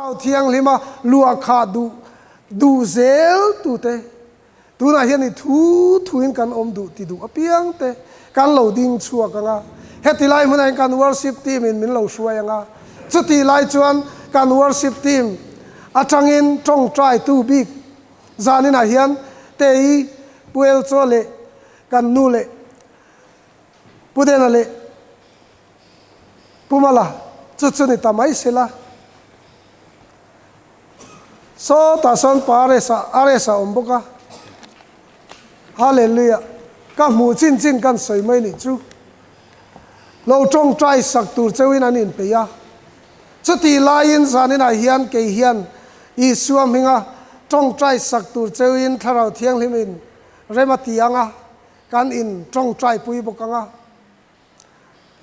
Thlarau Thianghlima luahkhah duh duh zel tute tunah hian i thu thuin kan awm duh ti duh apiang te kan lo ding chhuak ang a. Heti lai hmunah hian kan worship team in min lo hruai ang a. Chutih lai chuan kan worship team atangin tawngtai tu bik zaninah hian Tei Puelchaw leh kan nu leh Pu Dena leh Pu Mala chu chu ni ta mai sela. Sawtah sawn pa Aresa Aresa a awm bawk a. Hallelujah. Ka hmuh chin chin kan sawi mai nih chu. Lo tawngtai sak tur cheuhin an inpeih a. Chutih laiin zaninah hian kei hian Isua hminga tawngtai sak tur cheuhin Thlarau Thianghlimin rem a ti ang a, kan in tawngtai pui bawk ang a.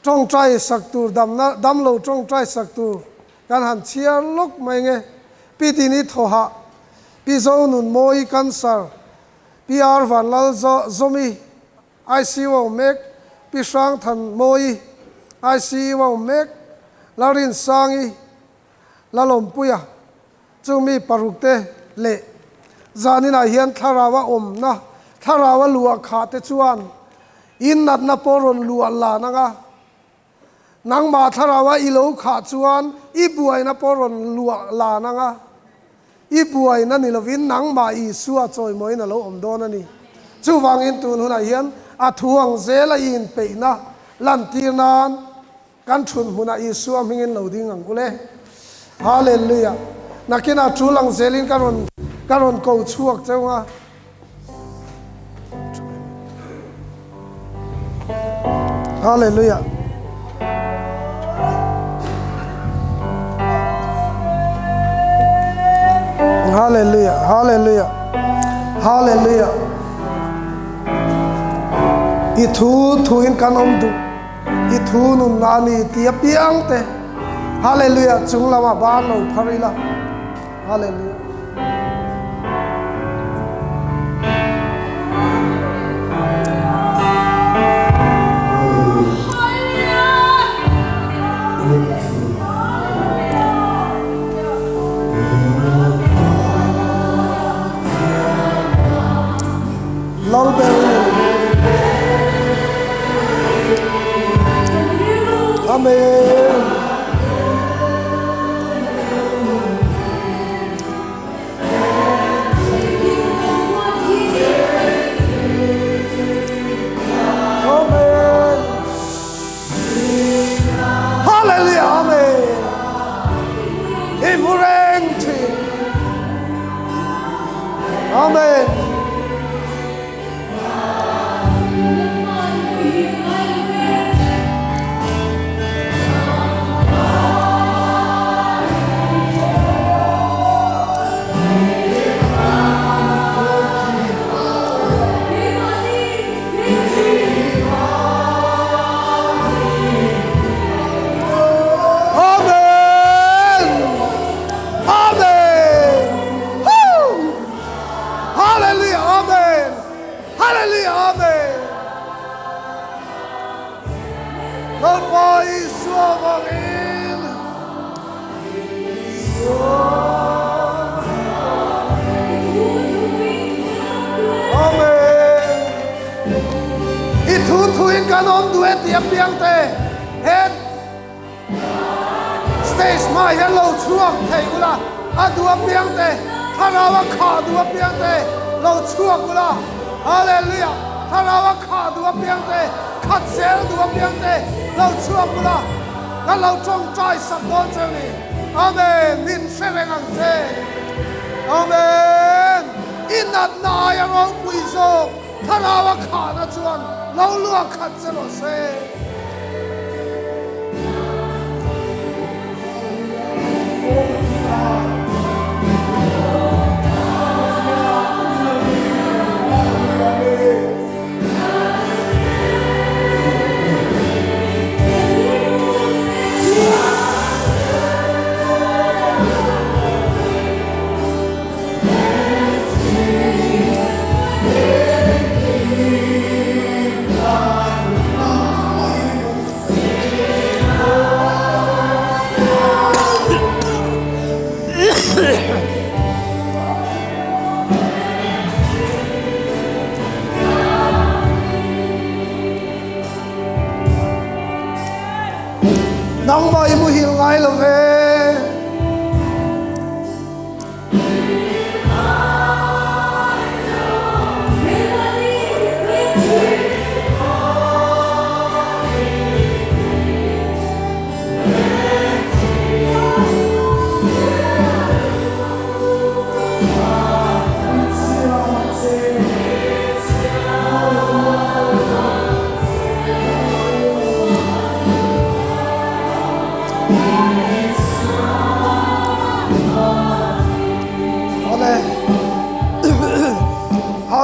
Tawngtai sak tur damna damlo tawngtai sak tur kan han chhiar lawk mai nge. Pi Dini Thawhah, Pi Zonunmawii Cancer, Pi R Vanlal Zawmi ICU a awm mek, Pi Hrangthanmawii ICU a awm mek, Lalrinsangi Lalawmpuia chu mi parukte leh zaninah hian thlarau a awmna thlarau a luah khah te chuan in natna pawh rawn luah lan ang a, nangmah thlarau a i lo khah chuan i buaina pawh rawn luah lan ang a, i buaina ni lovin nangmah Isua chawimawiin a lo awm dawn a ni. Chuvangin tun hunah hian a thu ang zela i inpeihna lantir nan Kan thun hmunah Isua hmingin lo ding ang u le. Hallelujah. Nakinah tul ang zelin ka rawn ka rawn ko chhuak cheu nga. Hallelujah. Hallelujah. Hallelujah. Hallelujah. I thu thu in kan awm duh. I thu nunna a ni tih apiang te Hallelujah chung lamah ban lo phar ila Hallelujah. Lalber Amen. Amen. Hallelujah. Amen. I hmu reng thin. Amen. Amen! Amen! Woo! Hallelujah! Amen! Hallelujah! Amen! Lalpa Isua vangin Amen! I thu thuin kan awm duh e tih apiang te he Stage hma hian lo chhuak thei ula, a duh apiang te, thlarau a khah duh apiang te lo chhuak ula. Hallelujah! Thlarau a khah duh apiang te, khat zel duh apiang te lo chhuak ula. Kan lo tawngtai sak dawn cheu ni. Amen! Min hre reng ang che. Amen! I natna aia ropui zawk thlarau a khahna chuan lo luak khat che rawh se. Nangmah i muhil ngai lo ve.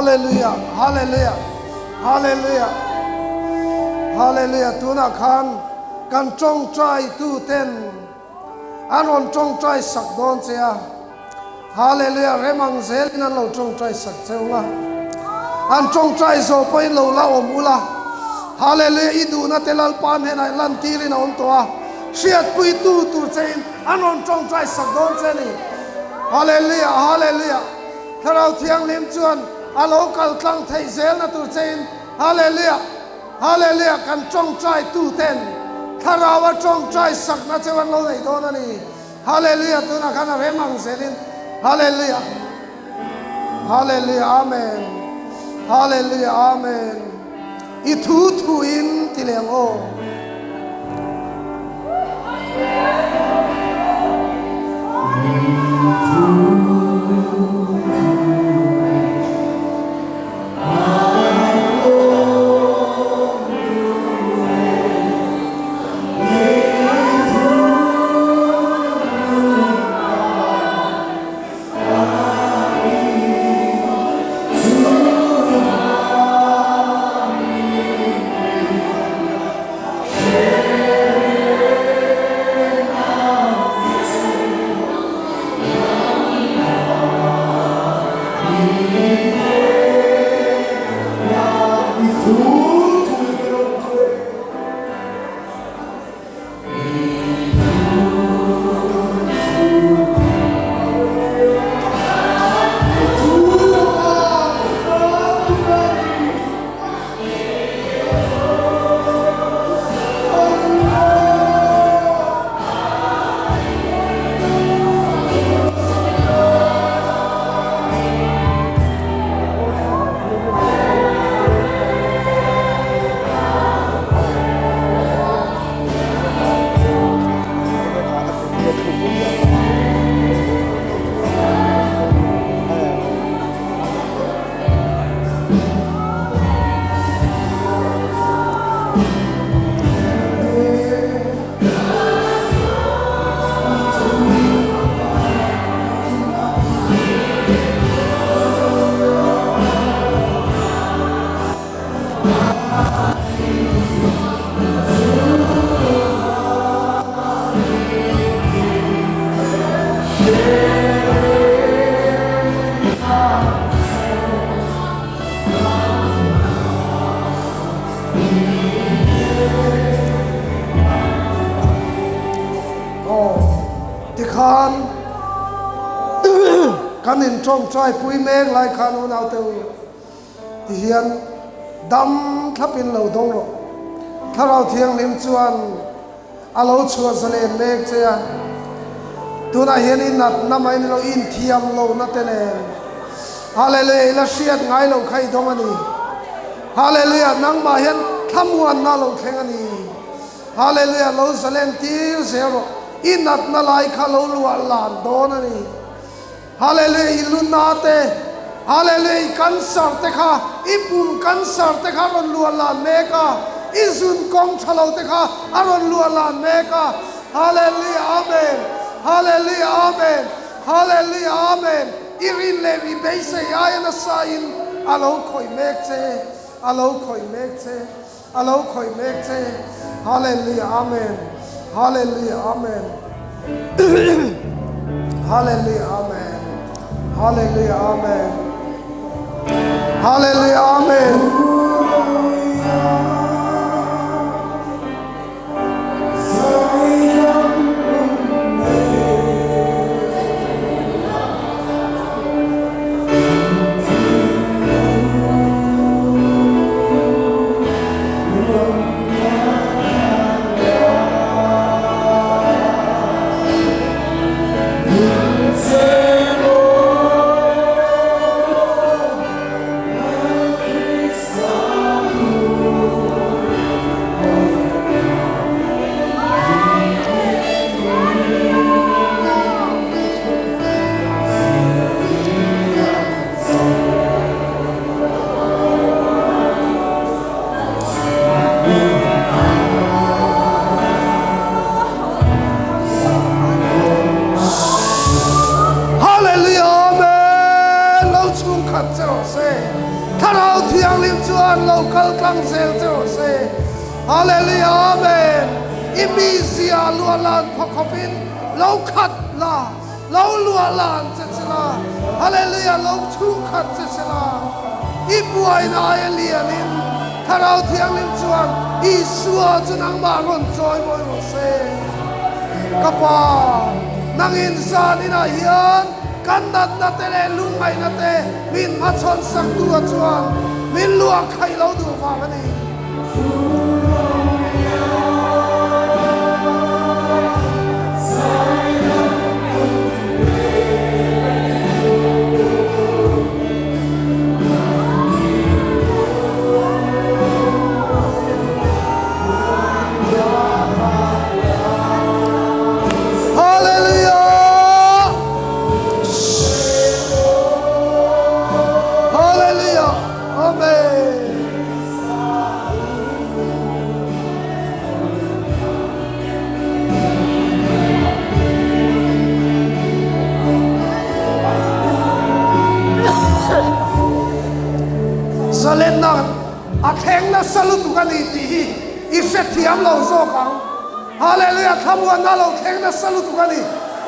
Hallelujah, hallelujah, hallelujah, hallelujah. Tunah khan kan tawngtai tu ten an rawn tawngtai sak dawn che a. Hallelujah, remang zelin an lo tawngtai sak cheu a. An tawngtai zawh pawhin lo la awm ula. Hallelujah, i duhna te Lalpa hnenah lantirin a awm tawh a. Hriatpuitu tur chein an rawn tawngtai sak dawn che a ni. Hallelujah, hallelujah. Thlarau Thianghlim chuan a lo kal tlang theih zelna tur chein Hallelujah, hallelujah, kan tawngtai tuten Thlaraua tawngtai sakna cheu an lo nei dawn a ni. Hallelujah tunah khan a rem ang zelin Hallelujah Hallelujah Amen Hallelujah Amen I thu thu in ti leh ang aw. Aw, tikhan kan intawngtai pui mek lai khan unaute u. Tihian dam thlapin lo dawng rawh. Thlarau Thianghlim chuan a lo chhuah zalen mek che a. Tunah hian i natna mai ni lo, i inthiam lohna te nen. Hallelujah, i la hriat ngai lo kha i dawng a ni. Hallelujah, nangmah hian thlamuanna a lo thleng a ni. Hallelujah, lo zalen tir zel rawh. I natna lai kha lo luah lan dawn a ni. Hallelujah i luna te Hallelujah i cancer te kha i pum cancer te kha a rawn luah lan mek a i zun kawng tha lo te kha a rawn luah lan mek a Hallelujah Amen Hallelujah Amen Hallelujah Amen i rin leh i beisei aia nasa in a lo khawih mek che a lo khawih mek che a lo khawih mek che Hallelujah Amen Hallelujah Amen Hallelujah Amen Hallelujah Amen Hallelujah Amen tlang zel che rawh se. Hallelujah Amen. I mizia luahlan pha khawpin lo khat la, lo luahlan che che la. Hallelujah lo chhungkhat che che la. I buaina aia lianin Thlarau Thianghlim chuan Isua chu nangmah rawn chawi mawi rawh se. Ka Pa, nangin zan inah hian kan natna te leh lungngaihna te min hmachhawn sak tura chuan min luah khaih lo duh vang a ni. Hallelujah! Hallelujah! Amen! Zalenna a thleng nasa lutuk a ni tih hi i hrethiam lo zawk ang. Hallelujah! Thlamuanna lo thleng nasa lutuk a ni.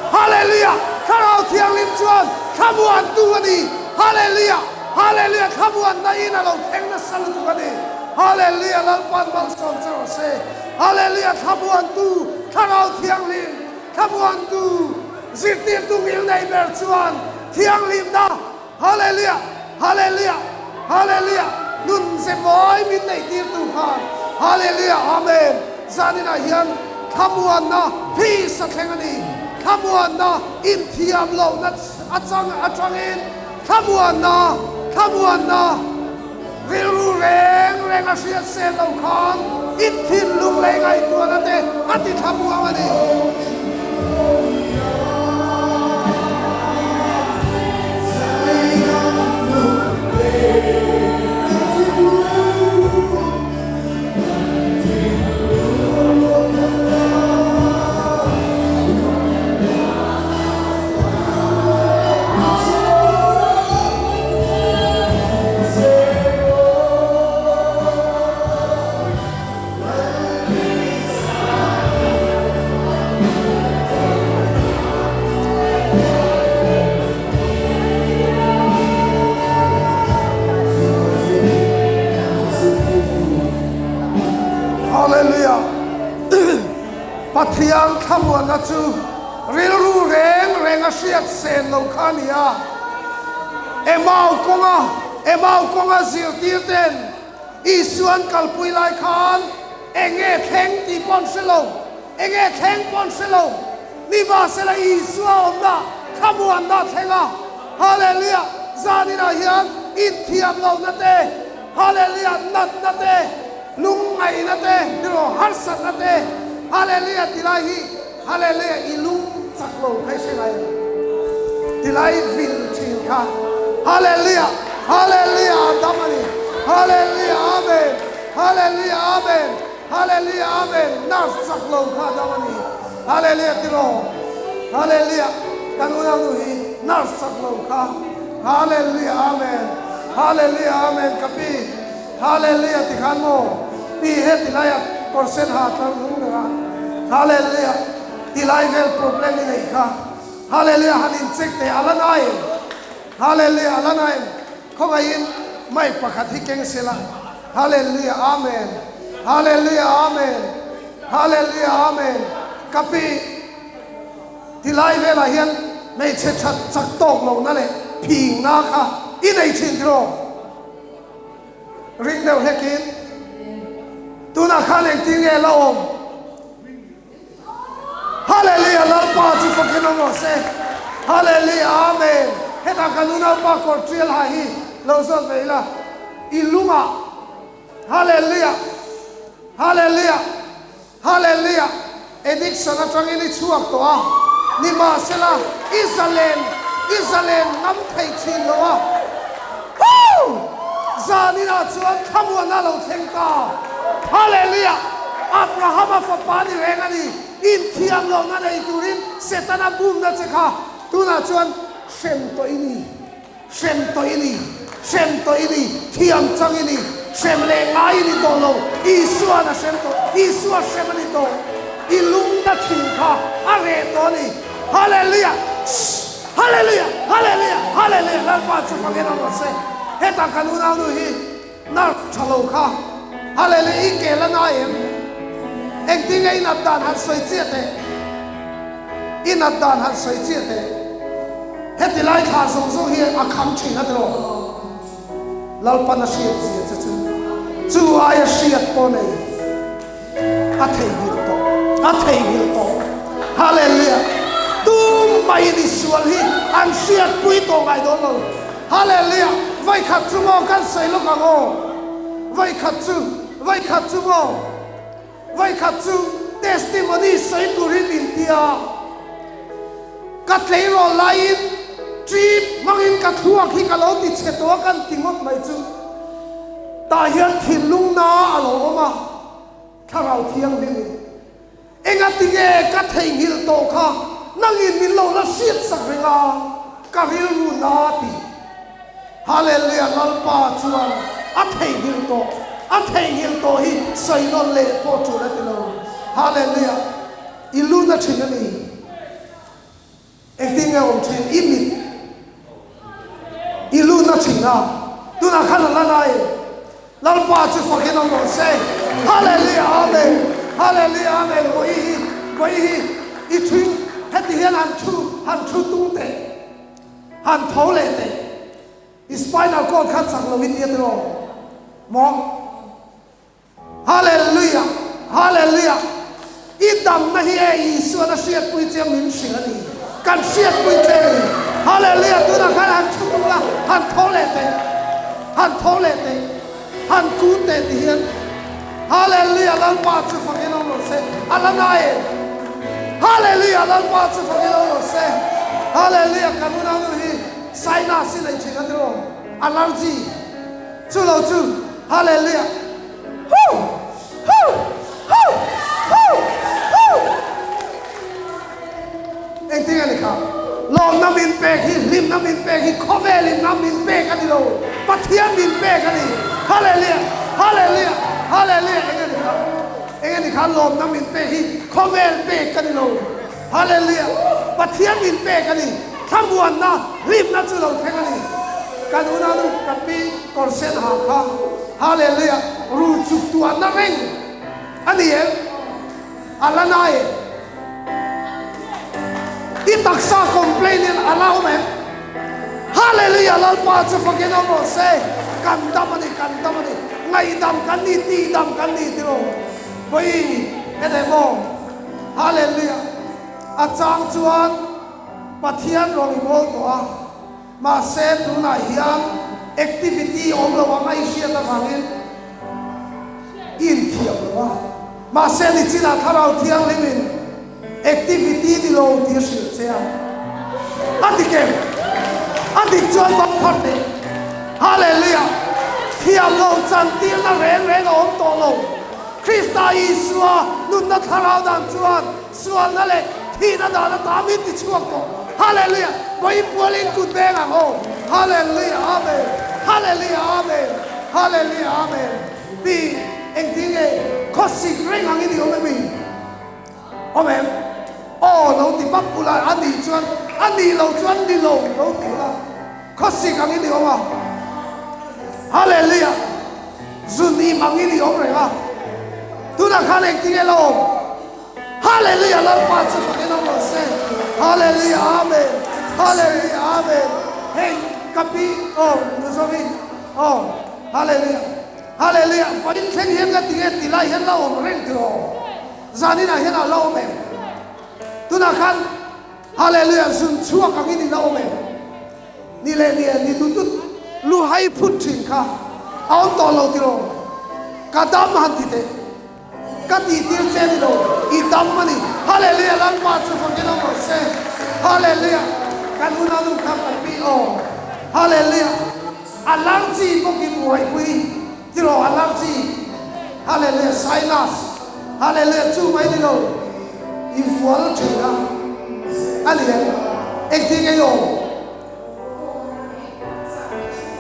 Hallelujah! Thlarau Thianghlim chuan thlamuantu a ni. Hallelujah! Hallelujah! Thlamuanna in a lo thleng nasa lutuk a ni. Hallelujah! Lalpan malsawm che rawh se. Hallelujah! Thlamuantu, Thlarau Thianghlim, thlamuantu, zirtirtu ngil nei ber chuan thianghlimna, Hallelujah! Hallelujah! Hallelujah! Nun ze mawi min neih tirtu khan Hallelujah! Amen! Zaninah hian thlamuanna, peace, a thleng a ni. Thlamuanna inthiam lohna atang atangin thlamuanna, thlamuanna rilru reng reng a hriat sel lo khan inthinlung leh ngaihtuahna te a ti thlamuang a ni. Hallelujah! Pathian thlamuanna chu rilru reng reng a hriat sen lo kha a ni a. Emau kawnga Emau kawnga zirtir ten Isua an kalpui lai khan eng nge thleng tih pawh an hre lo, eng nge thleng pawh an hre lo. Nimahsela Isua awmna thlamuanna a thleng a. Hallelujah! Zaninah hian inthiam lohna te, Hallelujah, natna te, lungngaihna te, tiraw harsatna te, Hallelujah tilai hi Hallelujah i lung chak lo kha i hre ngai em? Tilai vil thin kha Hallelujah, Hallelujah a dam a ni. Hallelujah, Amen, Hallelujah, Amen, Hallelujah, Amen, nurse chak lo kha a dam a ni. Hallelujah tiraw Hallelujah kan unau nu hi nurse chak lo kha Hallelujah Amen Hallelujah Amen ka pi Hallelujah ti khan maw pi he ti lai ah kawr sen ha tlar hnung ber a Hallelujah ti lai vel problem i neih kha Hallelujah han in check teh a la nai em Hallelujah a la nai em Khawngaihin mic pakhat hi keng sela Hallelujah Amen Hallelujah Amen Hallelujah Amen Ka pi tilai velah hian hmeichhe that chak tawk lohna leh phingna kha i nei thin tiraw? Ring deuh hlekin tunah khan engtin nge la awm? Hallelujah Lalpa chu fakin awm rawh se. Hallelujah Amen. Hetah kan unaupa kawr tial ha hi lo zawt ve ila i lungah Hallelujah Hallelujah Hallelujah Addiction atangin i chhuak tawh a nimahsela i zalen i zalen ngam thei thin lo a Woo! Zaninah chuan thlamuanna lo thleng ta. Hallelujah! Abrahama fapa ni reng a ni. Inthiam lohna nei turin Setana bumna che kha tunah chuan hrem tawh i ni. Hrem tawh i ni. Hrem tawh i ni. Thiam chang i ni. Hrem leh ngai i ni tawh lo, Isua'n a hrem tawh, Isua hrem a ni tawh. I lungna thin kha a reh tawh a ni. Hallelujah! Shh! Hallelujah! Hallelujah! Hallelujah! Lalpa chu fangin awm rawh se. Hetah kan unaunu hi nerve tha lo kha. Hallelujah! I kel a ngai em? Engtin nge i nat dan han sawi chiah teh? I nat dan han sawi chiah teh. Heti lai thla zawng zawng hi a kham thin a tiraw? Lalpan a hriat zia che chu chu aia hriat pawh nei a theihnghilh tawh, a theihnghilh tawh. Hallelujah! Tum maiin i sual hi an hriatpui tawh ngai dawn lo. Hallelujah! Vawikhat chu maw kan sawi lawk ang aw? Vawikhat chu, vawikhat chu maw? Vawikhat chu testimony sawi turin min ti a, ka tleirawl laiin trip hmangin ka thluak hi ka lo ti chhe tawh a kan ti ngawt mai chu tah hian thinlung na a lo awm a, thlarau thianghlim in engatinge ka theihnghilh tawh kha nangin min lo la hriat sak reng a, ka rilru na ti. Hallelujah Lalpa chuan a theihnghilh tawh, a theihnghilh tawh hi sawi nawn leh pawh tul a ti lo. Hallelujah I lu na thin a ni. Engtin nge awm thin i mit i lu na thin a, tunah khan a la na e. Lalpa chu fakin awm rawh se. Hallelujah Amen Hallelujah Amen Vawi hi vawi hi i thuin heti hian han thu han thu tung teh. Han tho leh teh. I spinal cord kha chak lo in nia tiraw? Maw? Hallelujah! Hallelujah! I damna hi e Isuan a hriatpui che min hrilh a ni. Kan hriatpui che a ni. Hallelujah! Tunah khan han thu tum la, han tho leh teh. Han tho leh teh. Han kun teh ti hian. Hallelujah! Lalpa chu fakin awm rawh se. A la ngai em? Hallelujah! Lalpa chu fakin awm rawh se. Hallelujah! Kan unau nu hi sinus i nei thin a tiraw? Allergy. Chu lo chu Hallelujah! Huu! Huu! Huu! Huu! Huu! Engtin a ni kha? Lawmna min pek hi, hlimna min pek hi khawvelin na min pek a ni lo, Pathian min pek a ni. Hallelujah! Hallelujah! Hallelujah! Eng a ni kha? Eng a ni kha? Lawmna min pek hi khawvel pek a ni lo. Hallelujah! Pathian min pek a ni. Thlamuanna, hlimna chu lo thleng a ni. Kan unau ka pi kawr sen ha kha, Hallelujah! Ru chuk tuahna reng a ni em? A la nai em? I taksa complain in a la awm em? Hallelujah Lalpa chu fakin awm rawh se. Kan dam a ni, kan dam a ni. Ngaihdam kan ni, tihdam kan ni tiraw? Vawi hete maw? Hallelujah. A chang chuan Pathian rawn i bawl tawh a, mahse tunah hian activity awm lo ang a i hriat avangin i inthiam lo a. Mahse nichinah Thlarau Thianghlimin activity ni lo tih a hrilh che a. A dik em? A dik chuan bang phar teh. Hallelujah! Thiam lo chantirna reng reng a awm tawh lo. Krista Isua nunna Thlarau dan chuan sualna leh thihna dan ata min ti chhuak tawh. Hallelujah! Vawiin pualin kut beng ang aw. Hallelujah! Amen! Hallelujah! Amen! Hallelujah! Amen! Pi, engtin nge khawsik reng angin i awm em i? Awm em? Aw lo ti pap ula, a nih chuan a nih loh chuan ni lo lo ti ula, khawsik angin i awm a. Hallelujah! Zun im angin i awm reng a. Tunah khan engtin nge la awm? Hallelujah! Lalpa chu fakin awm rawh se. Hallelujah! Amen! Hallelujah! Amen! Hei ka pi, aw, Mizovi, aw, Hallelujah! Hallelujah! Vawiin thleng hian ka ti nge ti lai hian la awm reng tiraw? Zaninah hian a la awm em? Tunah khan Hallelujah zun chhuak angin i la awm em? Ni leh ni ni tut tut lu hai phut thin kha a awm tawh lo tiraw? Ka dam han ti teh. Ka tih tir che ni lo, i dam a ni. Hallelujah! Lalpa chu fakin awm rawh se. Hallelujah! Kan unau kha kan pi aw. Hallelujah! A lar chi bawkin buaipui tiraw a lar chi. Hallelujah! Sinus. Hallelujah! Chu mai ni lo, i vual thin a. A ni em? Engtin nge i awm?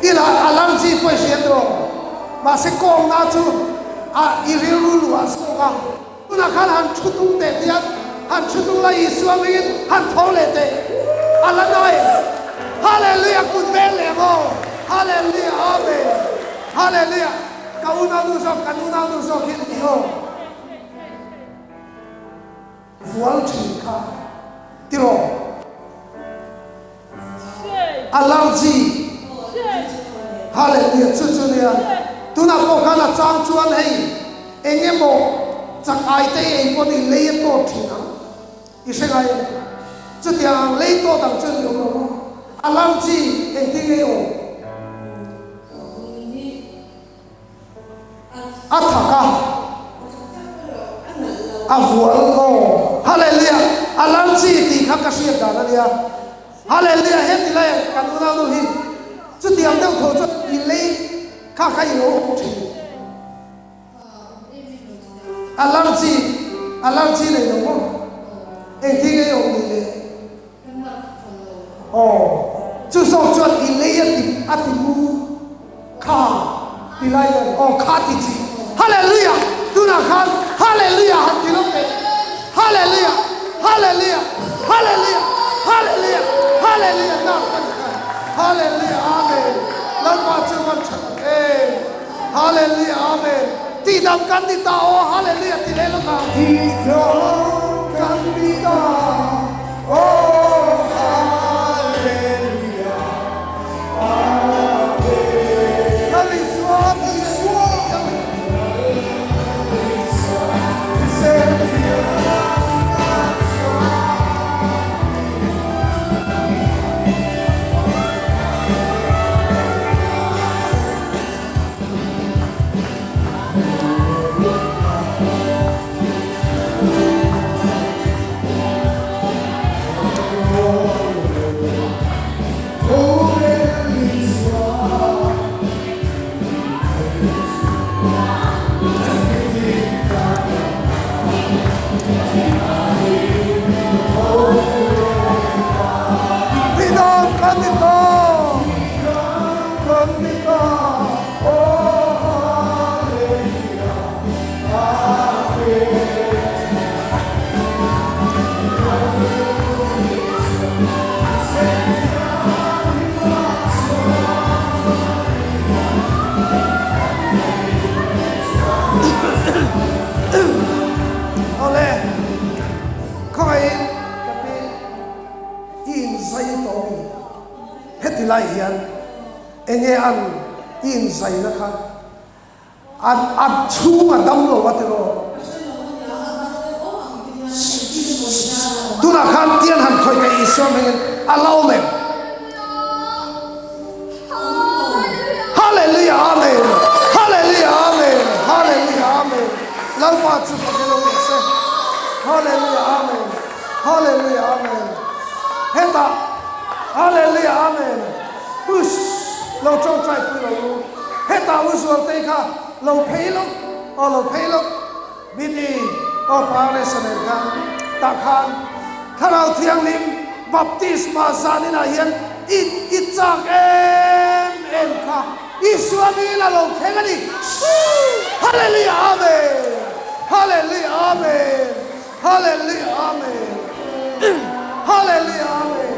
I la a lar chi pawh i hria tiraw? Mahse kawngna chu a i rilru luah zawk a. Tunah khan han thu tung teh tiang, han thu tung la Isua hmingin han tho leh teh. A la nai. Hallelujah kut veng leh ang aw. Hallelujah Amen. Hallelujah. Ka unaunu zawk, kan unaunu zawk hi ni aw. Vual thin kha tiraw. Allergy. Hallelujah chu chu nia. Tunah pawh khan a chang chuan hei eng emaw chak ai te ei pawh ni lei a tawt thin ang. I hre ngai em? Chutiang ang lei tawt ang chuan i awm lo maw? Allergy engtin nge i awm? A thak a, a vual aw. Hallelujah! A lal chi tih kha ka hriat dan a nia. Hallelujah! Heti lai ah kan unaunu hi chutiang deuh tho chuan i lei kha kha i lo awm thin. A lal chi, a lal chi nei lo maw? Engtin nge i awm ni le? Aw, chu zawk chuan i lei a ti a ti mu kha ti lai hian aw kha ti chi. Hallelujah! Tunah khan Hallelujah han ti lo teh. Hallelujah! Hallelujah! Hallelujah! Hallelujah! Hallelujah! Nak kan khan. Hallelujah! Amen! Lalpa chu van tha tak em! Hallelujah! Amen! Tihdam kan ni ta aw, Hallelujah ti leh lawk ang. Tihdam kan ni ta aw, Hallelujah! Amen. Lal Isua, Isua, Tidam kan ni ta, kan ni ta. Awle, khawngaihin ka pi i inzai tawh mi heti lai hian Enge an i inzaina kha an a chhung a dam lo a tiraw? Tunah khan tian han khawih ka Isua hmingin a la awm em? Hallelujah Amen Hallelujah Amen Hallelujah Amen Lalpa chu fak ilo rawh se Hallelujah Amen Hallelujah Amen Hetah Hallelujah Amen Huss! Lo tawngtai pui lo u. Hetah u Zualtei kha lo phei lawk, aw lo phei lawk. Bidi, aw pa Resa nen khan tah khan Thlarau Thianghlim baptisma zaninah hian i i chak em em kha Isua hmingin a lo thleng a ni. Hallelujah Amen! Hallelujah Amen! Hallelujah Amen! Hallelujah Amen!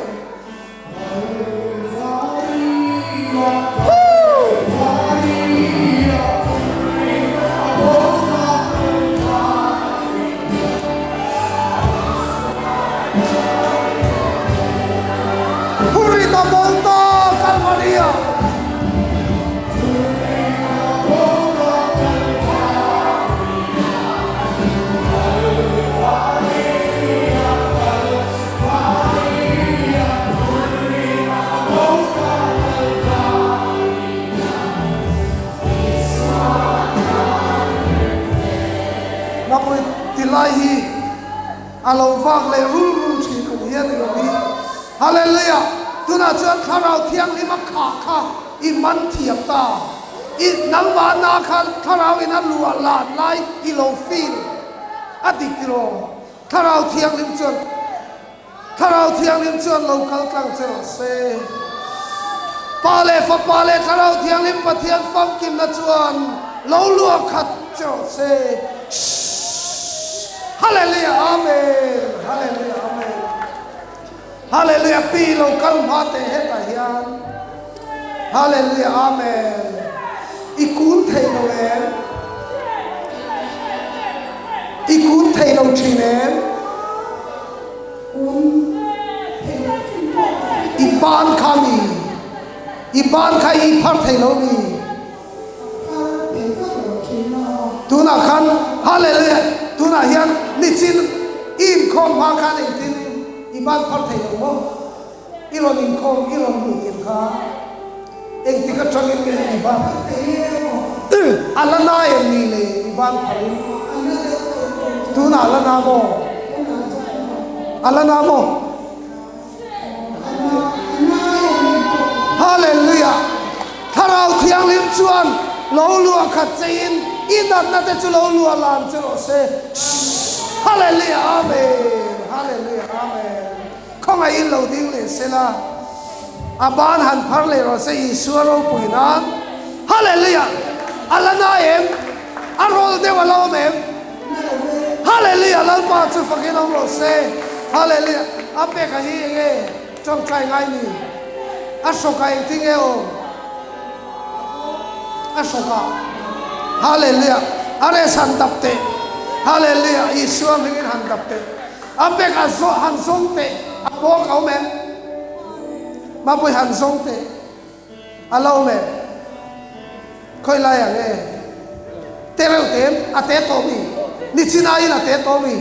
Purita Volta Kalvaria. Napui ti lai hi a lo vak leh rul rul thin ang hian i lo hi. Hallelujah! Tunah chuan Thlarau Thianghlim a khah kha i man thiam ta. I nangmah na kha Thlarau in a luah lan lai i lo feel a dik tiraw? Thlarau Thianghlim chuan Thlarau Thianghlim chuan lo kal tlang che rawh se. Pa leh Fapa leh Thlarau Thianghlim Pathian famkimna chuan lo luah khat che rawh se. Shhh. Hallelujah Amen. Hallelujah Amen. Hallelujah Pi lo kal hma teh hetah hian. Hallelujah Amen. I kun thei lo em? I kun thei lo thin em? I ban kha mi? I ban kha i phar thei lo mi? Tunah khan Hallelujah tunah hian nichin i inkhawm hma khan engtin i ban phar thei lo maw? I rawn inkhawm i rawn hmuh tir kha engtik atangin nge i ban a la na em ni le i ban pharin tunah a la na maw? A la na maw? Hallelujah! Thlarau Thianghlim chuan lo luah khat cheiin i natna te chu lo luah lan che rawh se. Hallelujah! Amen! Hallelujah! Amen! Khawngaihin lo ding leh se la, a ban han phar leh rawh se Isua ropui nan. Hallelujah! A la na em? A rawl deuh a la awm em? Hallelujah! Lalpa chu fakin awm rawh se. Hallelujah! A pek a hi eng nge tawngtai ngai ni? A hrawkah engtin nge awm? A hrawkah. Hallelujah! A res han dap teh. Hallelujah! Isua hmingin han dap teh. A pek a zawh han zawng teh. A bawk a awm em? Mapui han zawng teh. A lo awm em? Khawi lai ang e? Te reuh te em? A te tawh mi? Nichin aiin a te tawh mi?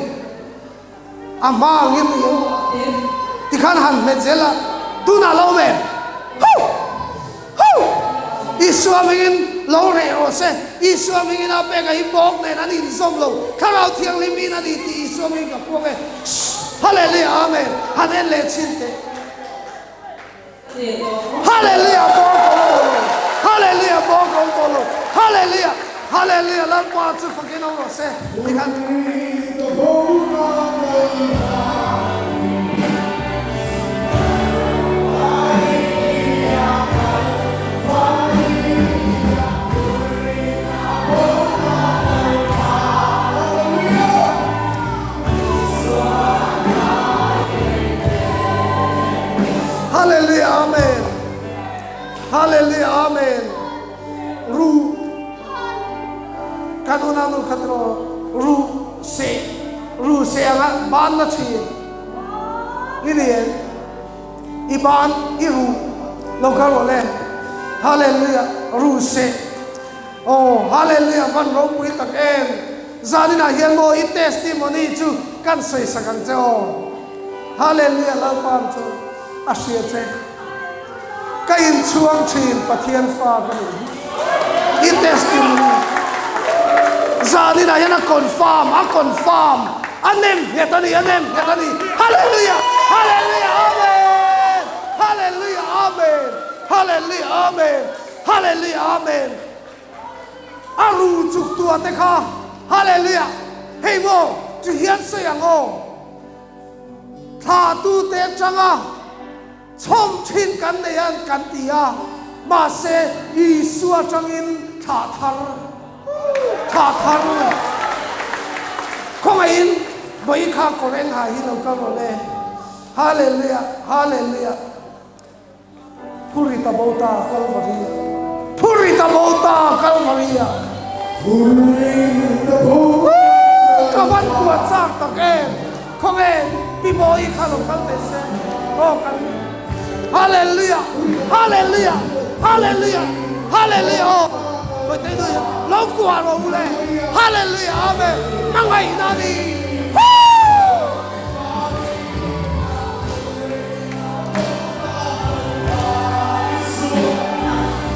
A hma angin ni em? Tikhan han hmet zel a, tunah a lo awm em? Hoo! Hoo! Isua hmingin lo reh rawh se. Isua hmingin a pek a hi bawk nen an inzawm lo. Thlarau Thianghlim in a ni tih Isua hmingin ka puang e. Shh! Hallelujah! Amen! Han en leh chhin teh. Hallelujah bawng ko lo lo Hallelujah bawng ko to lo Hallelujah Hallelujah Lalpa chu fakin awm rawh se tikhan Hallelujah Amen Hallelujah Amen Ru kan unau nu khat ro ru se ru se anga ban na thin ni ni i ban i ru lo ka ro le Hallelujah ru se Oh Hallelujah van ropui tak em Zaninah hian maw i testimony chu kan sawi sak ang che aw Hallelujah Lalpan chu a hria che ka inchhuang thin Pathian fa ka nih hi i testimony Zaninah hian a confirm a confirm a nem nghet a ni a nem nghet a ni Hallelujah Hallelujah Amen Hallelujah Amen Hallelujah Amen Hallelujah Amen A ru chuk tua te kha Hallelujah Hei maw chu hian sawi ang aw Thla tu te atanga chhawm thin kan nei an kan ti a mahse Isua atangin thla thar thla thar Khawngaihin vawi kha kawr eng ha hi lo kal rawh le Hallelujah Hallelujah Phuri ta bo ta Kalvari ah. Phuri ta bo ta Kalvari ah. Phuri ta bo ta. Ka van kuat chak tak em. Khawnge Pi Mawi kha lo kal teh se. Aw kan Hallelujah Hallelujah Hallelujah Hallelujah aw Khawi te nu lo kuah rawh u le Hallelujah Amen Hmangaihna ni Woo!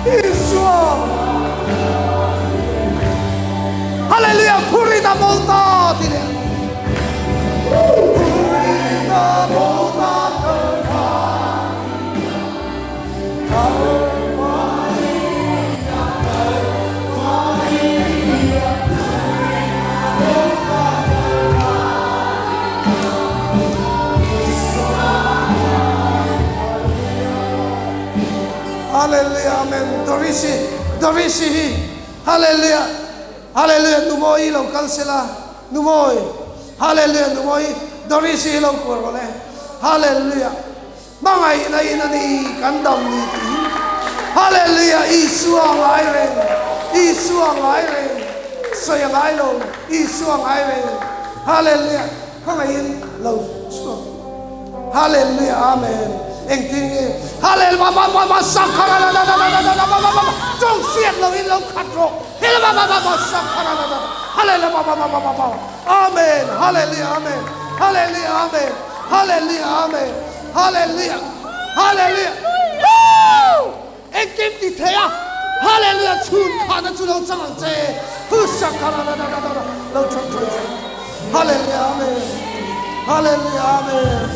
Isua Hallelujah Phurita Mota ti leh Phurita Mota Hallelujah Amen Dorisi Dorisi hi Hallelujah Hallelujah Numawi lo kal sela Numawi Hallelujah Numawi Dorisi hi lo kual rawh le Hallelujah Hmangaihna in a ni kan dam ni tih hi Hallelujah Isua ngai reng Isua ngai reng sawi a ngai lo Isua ngai reng Hallelujah Hmangaihin lo chhuak Hallelujah Amen Engtin nge Hallelujah ba ba ba ba sakharadadadadadadadabababa tawng hriat lo in lo khat rawh Helababababa sakharadadada Hallelujah ba ba ba ba ba ba Amen Hallelujah Amen Hallelujah Amen Hallelujah Amen Hallelujah Hallelujah Woo Engkim ti thei a Hallelujah chhun khahna chu lo chang ang che Husakharadadadadada lo chang thawi che Hallelujah Amen Hallelujah Amen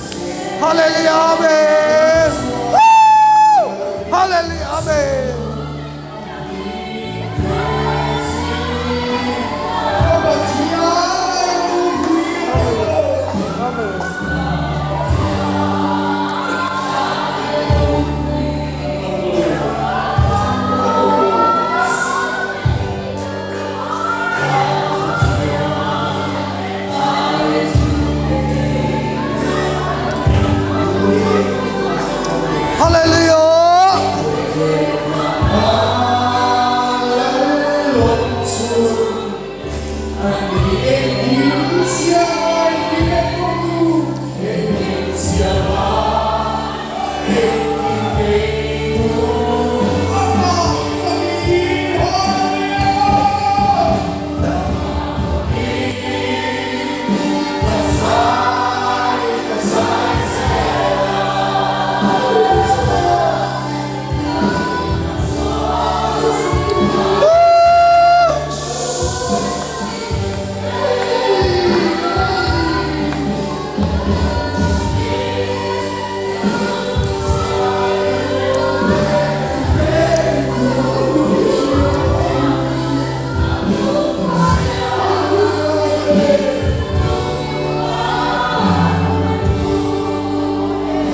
Hallelujah Amen Woo Hallelujah Amen. Hallelujah!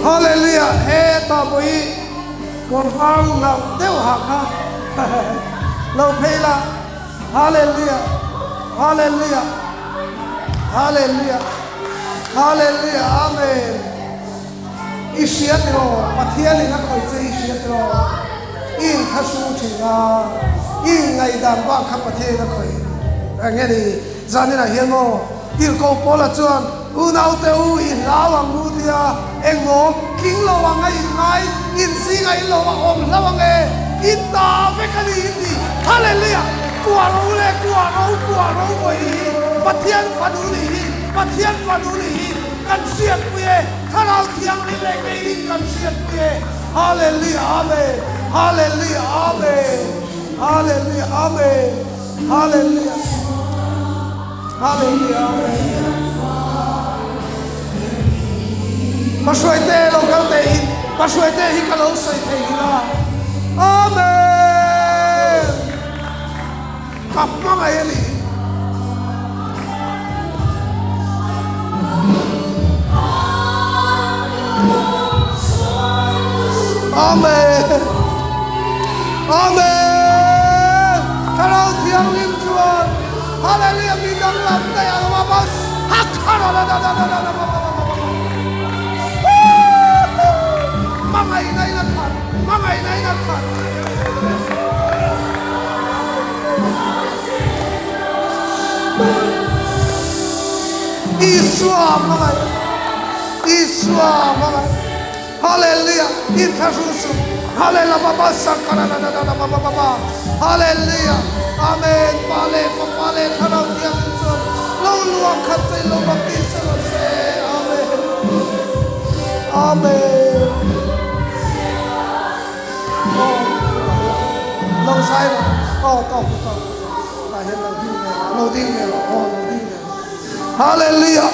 Hallelujah hetah pawh hi kawr vang hlauh deuh ha kha lo phei la Hallelujah Hallelujah Hallelujah Hallelujah Amen I hria tiraw Pathian in a khawih che i hria tiraw i inthlahrung thin a i inngaihdan bak kha Pathian in a khawih reng e ni Zaninah hian maw Tirhkoh Paula chuan Unaute u i hlau ang u tia engmaw tling lo ang a in ngai, in zingah in lo a awm hlau ang e, in ta vek a ni in ti. Hallelujah! Kuah ro le kuah ro kuah ro vawi hi Pathian fanu nih hi, Pathian fanu nih hi kan hriatpui e, Thlarau Thianghlim leh keinin kan hriatpui e. Hallelujah! Amen! Hallelujah! Amen! Hallelujah! Amen! Hallelujah! Hallelujah Amen. Hmahruaite lo kal teh in Hmahruaite hi ka lo sawi thei hi la. Amen. Ka hmangaih a ni. Amen. Amen. Thlarau Thianghlim chuan Hallelujah mi danglam daih a lo a bas Hmangaihna in a khat Hmangaihna in a khat Isua hmangaih Isua hmangaih Hallelujah inthlahrung suh Hallelujah ba ba Hallelujah Amen Pa leh Fapa leh Thlarau Thianghlim chuan lo luang khat che lo baptist rawh se Amen Amen Aw lo zai rawh aw tawk tawk tah hian lo ding ve rawh lo ding ve rawh aw lo ding ve rawh Hallelujah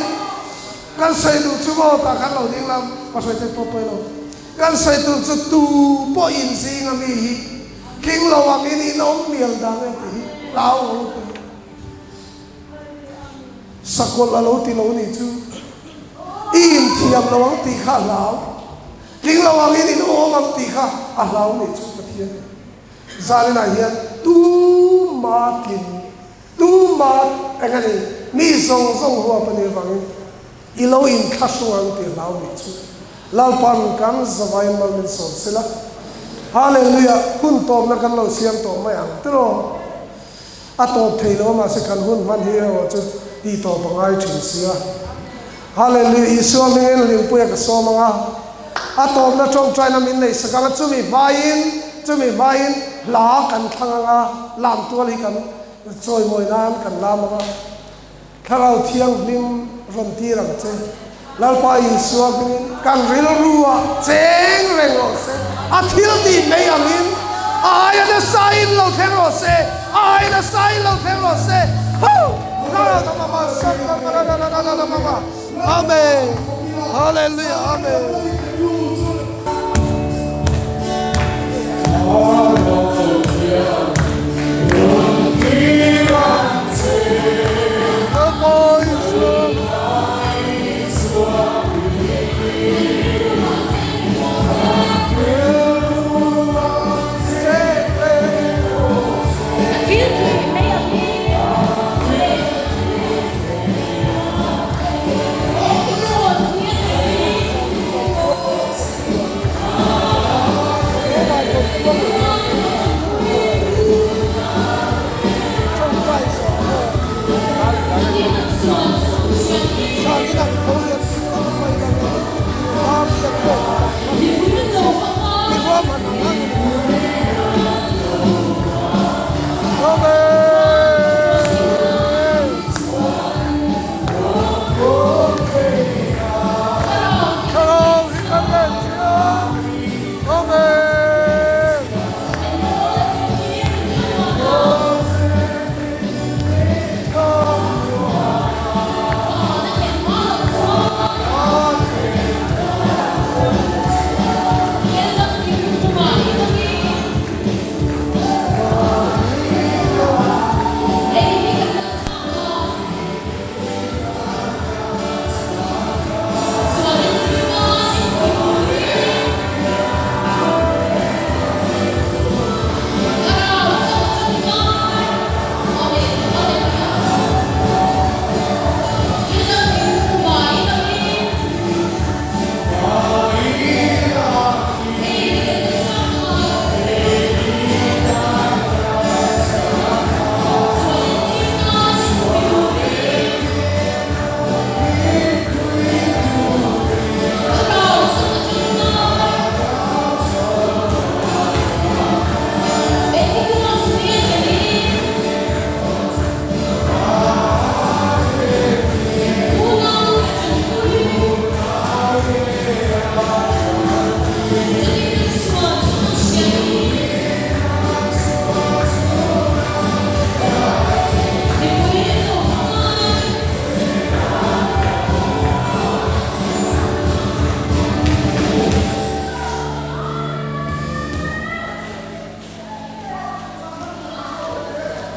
Kan sawi duh chu maw tah khan lo ding lam ka sawi theih pawh pawi lo. Kan sawi tur chu tu pawh in zing a mi hi tling lo ang in in awm mial dan em tih hi hlau lo lutuk hi. Sakawlh a lo ti lo nih chu i inthiam lo ang tih kha a hlau. Tling lo angin in awm ang tih kha a hlau nih chu Pathian in zaninah hian tuma tlin tuma eng a ni mi zawng zawng huap a nih avangin i lo inthlahrung ang tih a hlau nih chu Lalpan kan zavaiin mal min sawm sela. Hallelujah hun tawpna kan lo siam tawh mai ang tiraw? A tawp thei lo a mahse kan hun hman hi erawh chu tih tawp a ngai thin si a. Hallelujah Isua hmingin Hlimpuia ka sawm ang a, a tawpna tawngtaina min neih sak ang a, chumi hmain chumi hmain hla kan thlang ang a, lamtual hi kan chawimawi nan kan lam ang a. Thlarau Thianghlim rawn tir ang che. Lalpa Isua hmingin kan rilru ah cheng reng rawh se. A thil tih mai angin a aia nasa in lo thleng rawh se. A aia nasa in lo thleng rawh se. Hoo! Amen. Hallelujah. Amen.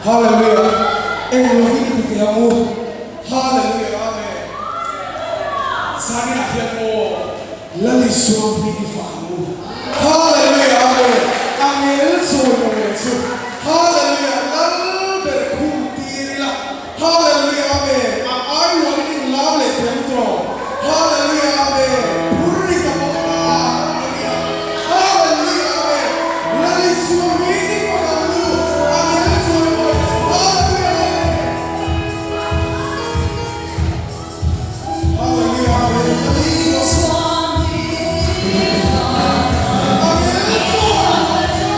Hallelujah eng lo hi i ti thei ang u Hallelujah Amen Zaninah hian aw Lal Isua hming i fah ang u Hallelujah Amen Angel chawi mawi chu Hallelujah Lal ber khum tir ila Hallelujah Amen A ai uarin in lam leh thei ang tawh Hallelujah Amen Phur ri ka pawh a Hallelujah Hallelujah Amen Lal Isua hming i fak ang u Angel chawi mawi chu Hallelujah Amen Hallelujah Amen Lal Isua Angel chawi mawi chu.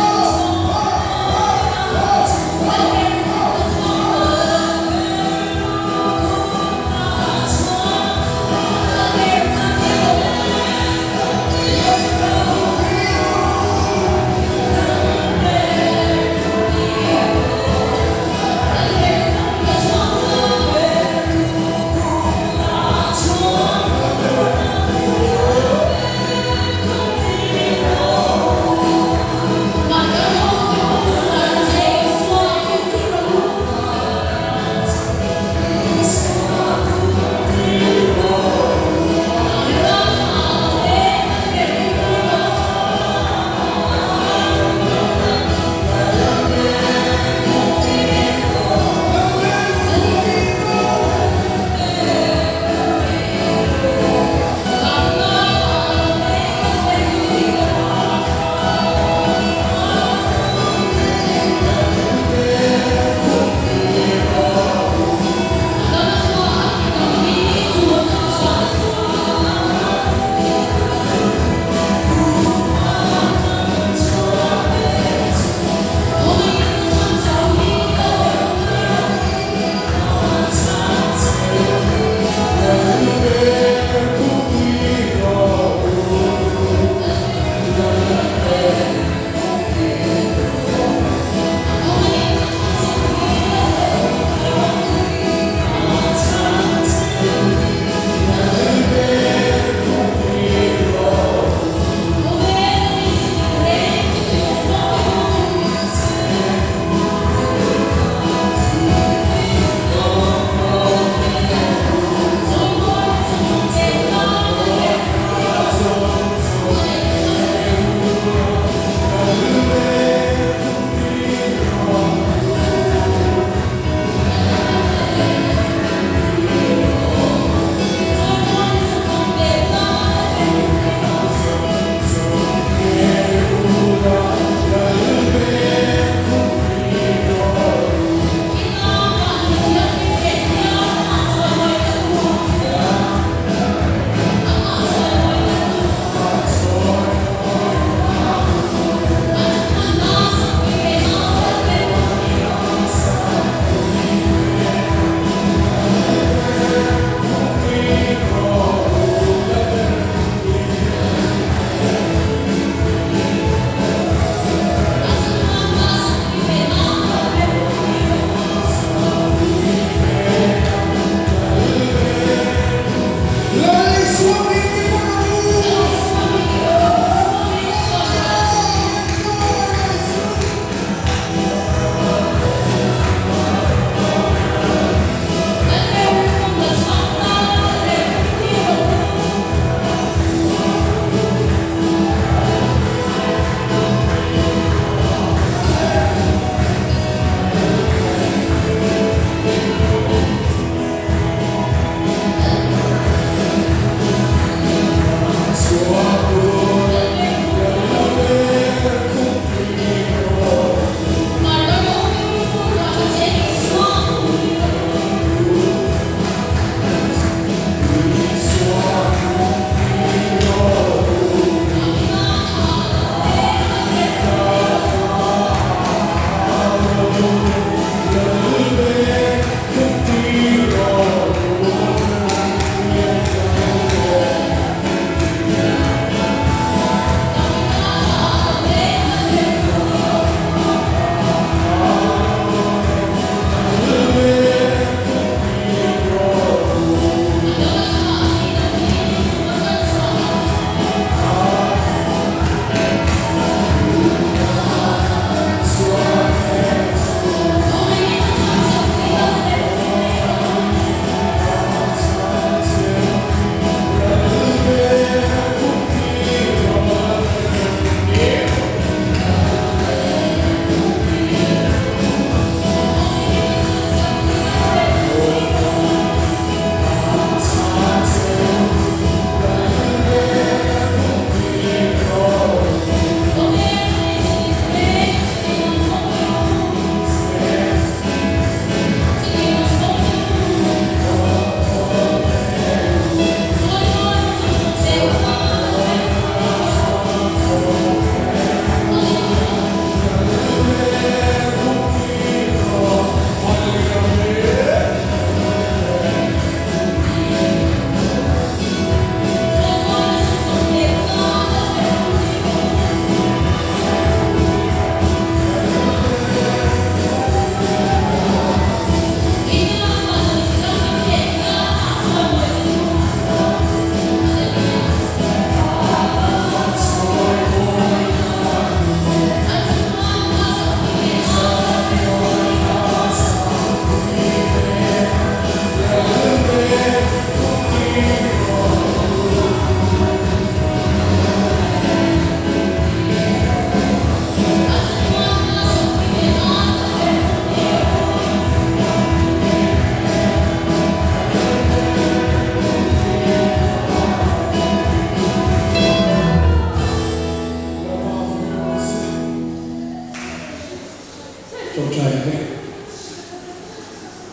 Ṭawngṭai ang e.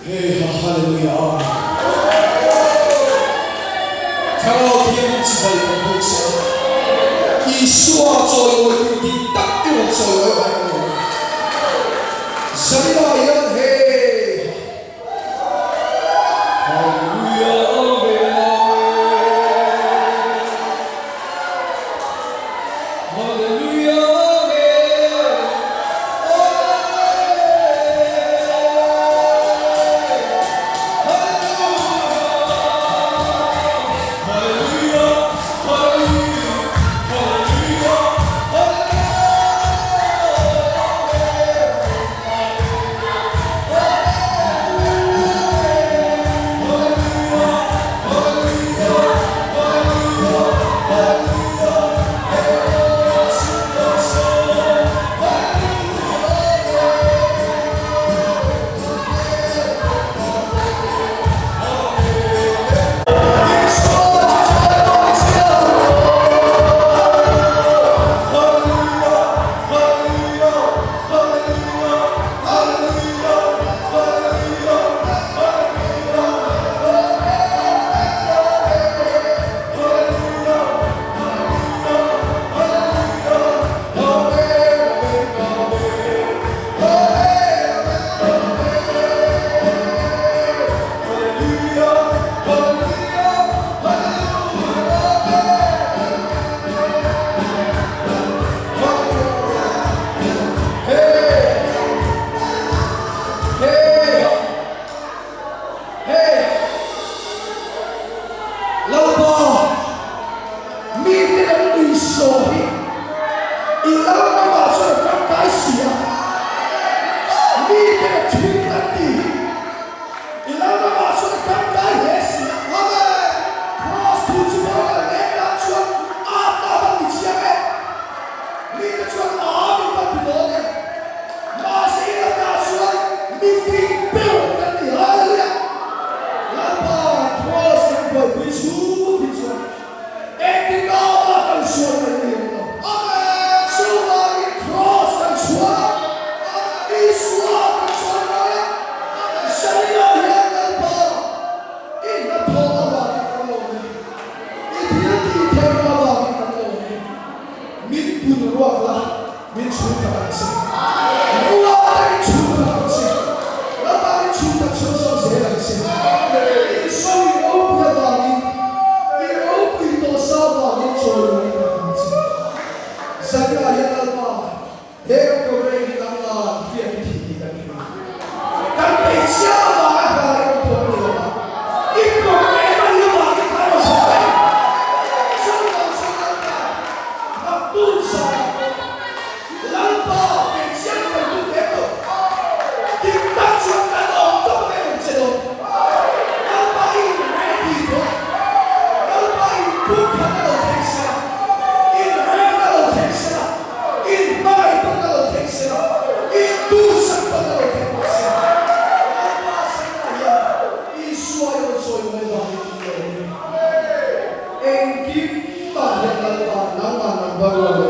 Hey ha Hallelujah Amen. Thlarau Thianghlim chibai kan buk se a, Isua chawiawi tur dik tak i rawn chawiawi avangin kan lawm e. Zanina hian hey ha Hallelujah Amen Amen Hallelujah Amen Lalpa, mite kan nuihsawh hi i lalramah chuan a tangkai si a, mite ka thing an tih hi i lalramah chuan a tangkai hle si a. Amen! Kraws thu chu boral mek nan chuan atna van ni chiang e. Mite chuan a min van ti dawn e. Mahse i lalramah chuan mi fing ber kan ni. Hallelujah! Lalpa Kraws kan buaipui chhung hi chuan Engtin anga kan sual mai thei ang lo? Amen! Chuvangin Kraws kan chhuah a, Isua kan chhuah ngai a, Sharia hian Lalpa i hnathawh avangin kan lawm e, i thil tih theihna avangin kan lawm e, min pun ruak la, Min chhung tak ang che. Rual takin chhung tak ang che. Lalpa min chhung tak chhunzawm zel ang che. Isua i ropui avangin, i ropui tawh sa avangin chawimawiin kan ang che. Zanriah hian Lalpa, he kan programme hi nangmah hian i thih tih kan hria. Kan hmeichhia avanga hna i rawn thawk a ni lo va, i programme a nih avangin kan rawn thawk a ni. Chuvang chuan Lalpa, Naktuk zanah pawh Lalpa hmeichhia kan duh lem lo. Dik tak chuan kan awm tawp ang em che dawn. Lalpa i inrem tih tawh a, Lalpa i inpumkhat na lo thleng se la, inrem na lo thleng se la, inhmangaih tawn na lo thleng se la, induhsak tawn na lo thleng bawk se la. Lalpa zanah hian Isua i rawn sawi mawi vangin in lo awm em? Engkim mah hian Lalpa nangmah number one.